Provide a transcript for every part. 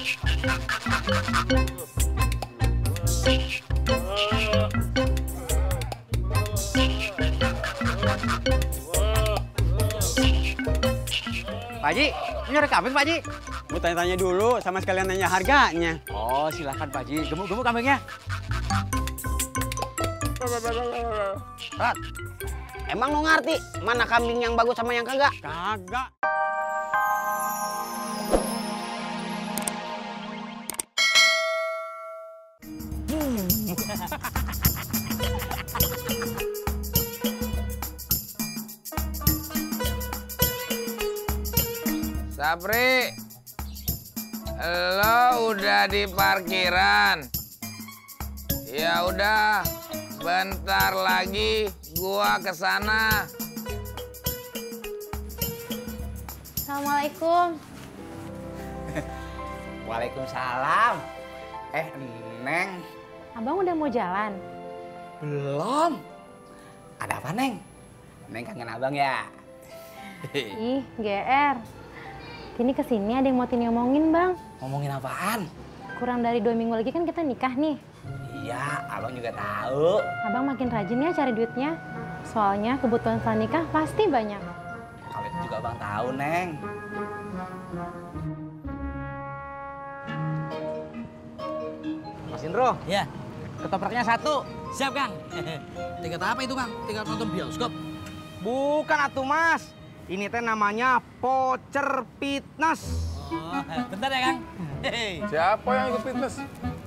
Pak Haji, ini ada kambing Pak Haji. Mau tanya-tanya dulu sama sekalian nanya harganya. Oh silakan Pak Haji, gemuk-gemuk kambingnya. Rat, emang lu ngerti mana kambing yang bagus sama yang kagak? Kagak. Sapri, lo udah di parkiran. Ya udah, bentar lagi gua kesana. Assalamualaikum. Waalaikumsalam. Neng. Abang udah mau jalan? Belum. Ada apa, Neng? Neng kangen abang ya? Ih, GR. Tini kesini ada yang mau Tini omongin, Bang. Ngomongin apaan? Kurang dari 2 minggu lagi kan kita nikah nih. Iya, abang juga tahu. Abang makin rajin ya cari duitnya. Soalnya kebutuhan setelah nikah pasti banyak. Kalau itu juga abang tahu, Neng. Mas Indro, Ya, ketopraknya 1. siap Kang. Tiket apa itu Kang? Tiket nonton bioskop? Bukan atuh Mas. Ini teh namanya voucher fitness. Oh, bentar ya Kang. Hei. Siapa yang ikut fitness?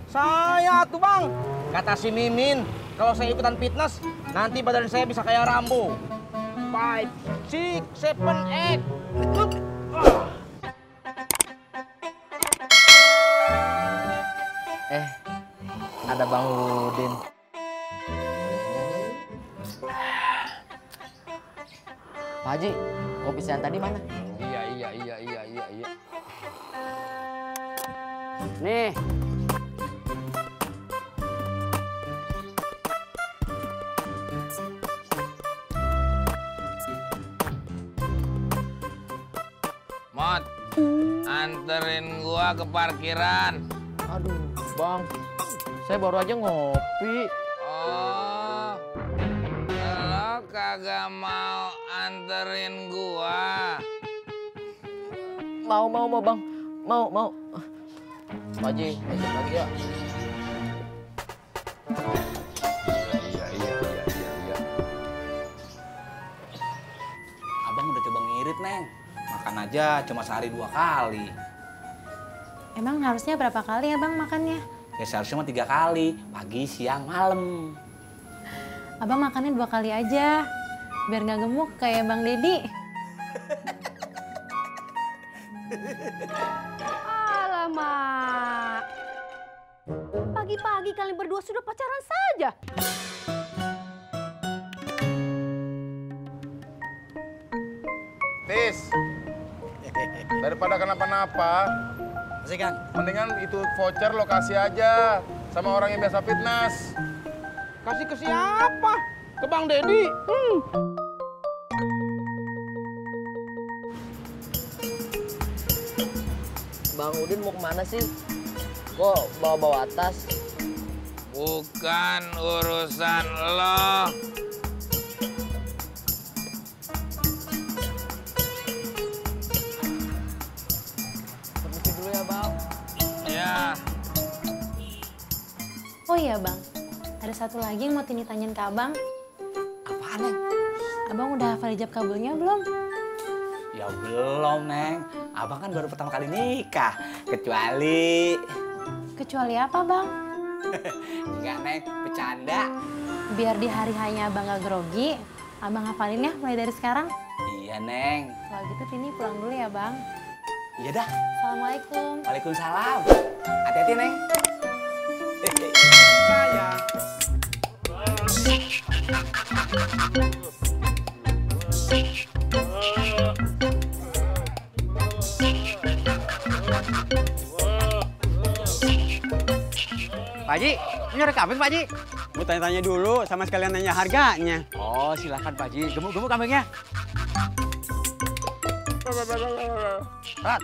Saya tuh Bang. Kata si Mimin, kalau saya ikutan fitness, nanti badan saya bisa kayak Rambo. 5, 6, 7, 8. Ada Bang Udin. Pak Haji, kopi saya tadi mana? Iya. Nih. Mot, anterin gua ke parkiran. Aduh, Bang. Saya baru aja ngopi. Oh, lo kagak mau anterin gua? Mau, Bang. Mau. Pak Haji, besok lagi ya. Iya. Abang udah coba ngirit, Neng. Makan aja cuma sehari 2 kali. Emang harusnya berapa kali ya Bang makannya? Ya seharusnya mah 3 kali. Pagi, siang, malam. Abang makannya 2 kali aja. Biar nggak gemuk kayak Bang Dedi. Alamak. Pagi-pagi kalian berdua sudah pacaran saja. Tis, daripada kenapa-napa, Masih Kang. mendingan itu voucher lo kasih aja sama orang yang biasa fitness. Kasih ke siapa? Ke Bang Dedi. Bang Udin mau kemana sih? Kok bawa-bawa tas? Bukan urusan lo. Permisi dulu ya, Bang. Ya, Oh iya Bang, ada satu lagi yang mau Tini tanyain ke Abang. Apaan, Neng? Abang udah hafal hijab kabulnya belum? Ya belum, Neng. Abang kan baru pertama kali nikah. Kecuali... Kecuali apa Bang? Enggak, Neng. Bercanda. Biar di hari hanya Abang gak grogi, Abang hafalin ya mulai dari sekarang. Iya, Neng. Kalau gitu Tini pulang dulu ya Bang. Iya dah. Assalamualaikum. Waalaikumsalam. Hati-hati, Neng. Sayang. Pak Haji, ini ada kambing Pak Haji. Mau tanya-tanya dulu sama sekalian nanya harganya. Oh silakan Pak Haji, gemuk-gemuk kambingnya. Rat,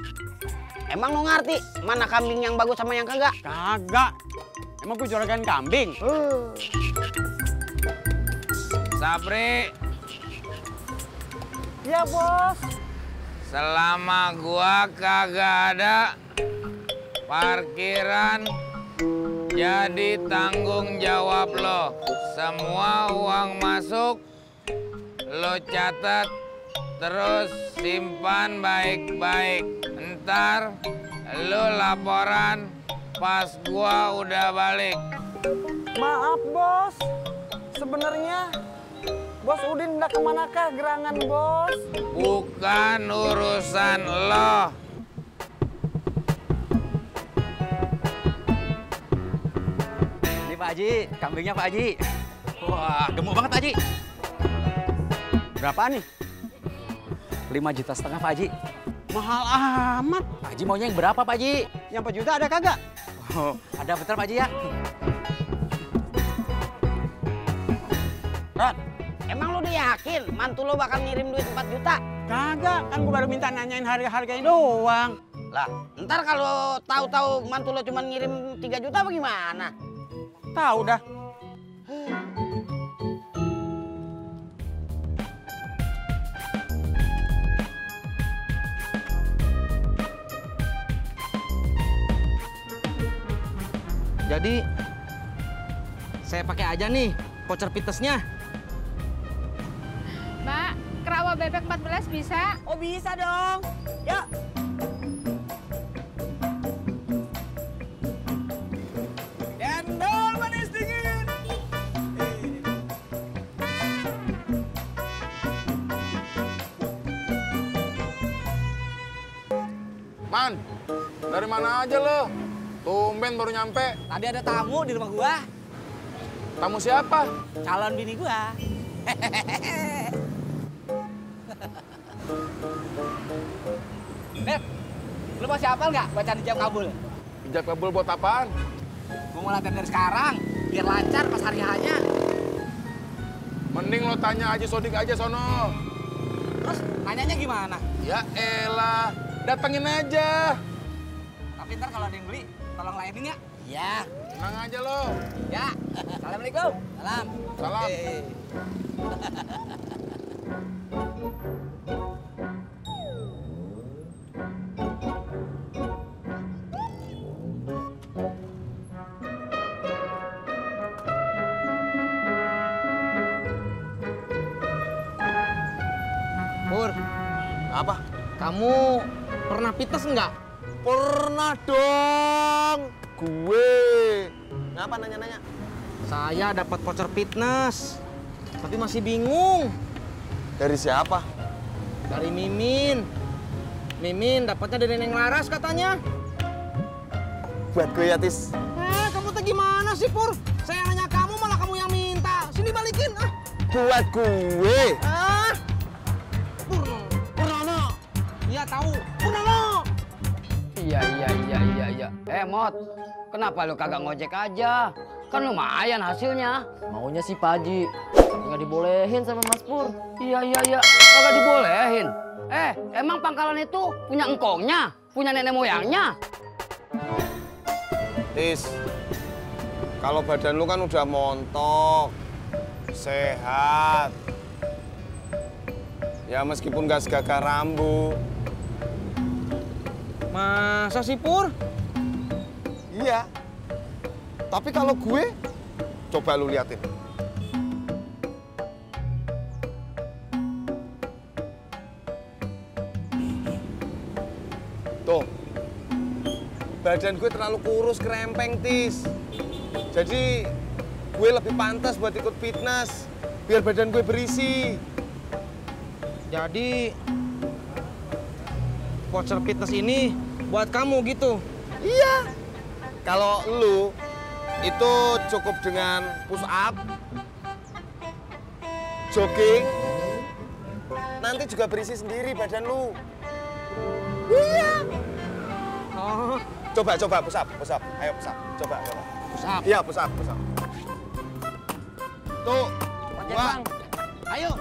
Emang lu ngerti mana kambing yang bagus sama yang kagak? Kagak. Emang gue juragan kambing? Sapri, Iya, Bos. selama gua kagak ada parkiran, jadi tanggung jawab lo. Semua uang masuk lo catat, terus simpan baik-baik. Ntar lo laporan pas gua udah balik. Maaf, Bos. Sebenarnya Bos Udin udah kemanakah gerangan, Bos? Bukan urusan lo. Ini Pak Haji, kambingnya Pak Haji. Wah, gemuk banget Pak Haji. Berapa nih? 5,5 juta Pak Haji. Mahal amat. Pak Haji maunya yang berapa Pak Haji? Yang 4 juta ada kagak? Oh, ada bentar Pak Haji ya. Rod, emang lu udah yakin mantu lu bakal ngirim duit 4 juta? Kagak, kan gua baru minta nanyain harga-harganya doang. Lah, ntar kalau tahu-tahu mantu lu cuma ngirim 3 juta bagaimana? Tahu dah. Jadi saya pakai aja nih voucher fitnessnya. Mbak, kerawa bebek 14 bisa? Oh, bisa dong. Yuk. Cendol manis dingin. Man, dari mana aja lo? Tumben baru nyampe. Tadi ada tamu di rumah gua. Tamu siapa? Calon bini gua. Beb, lu masih hafal nggak bacaan ijab kabul? Ijab kabul buat apaan? Gua mau latihan dari sekarang, biar lancar pas hari H-nya. Mending lo tanya Haji Sodik aja sono. Terus nanyanya gimana? Ya elah, datengin aja. Tapi ntar kalau ada yang beli, tolong layanin ya. Iya. Tenang aja lo. Ya. Assalamualaikum. Salam. Salam. Pur, Apa? kamu pernah fitness nggak? Pernah dong. Gue. Ngapa nanya-nanya? Saya dapat voucher fitness, tapi masih bingung. Dari siapa? Dari Mimin. Mimin dapatnya dari Neng Laras katanya. Buat gue ya, Tis. Kamu tuh gimana sih, Pur? Saya nanya kamu, malah kamu yang minta. Sini balikin, ah. Buat gue. Purnono. Iya tahu, Purnono. Iya. Mot, kenapa lu kagak ngojek aja? Kan lumayan hasilnya. Maunya sih Pak Haji, tapi nggak dibolehin sama Mas Pur. Iya, kagak dibolehin. Emang pangkalan itu punya engkongnya? Punya nenek moyangnya? Tis, kalau badan lu kan udah montok, sehat. Ya meskipun gak segagah Rambo. Masa sih, Pur? Iya. Tapi kalau gue, coba lu liatin. Tuh, badan gue terlalu kurus, kerempeng, Tis. Jadi, gue lebih pantas buat ikut fitness, biar badan gue berisi. Jadi voucher fitness ini buat kamu gitu? Iya. Kalau lu itu cukup dengan push up, jogging, nanti juga berisi sendiri badan lu. Iya. Oh. Coba push up. Ayo push up. Coba. Push up? Iya, push up. Tuh. Ojek, Bang. Ayo.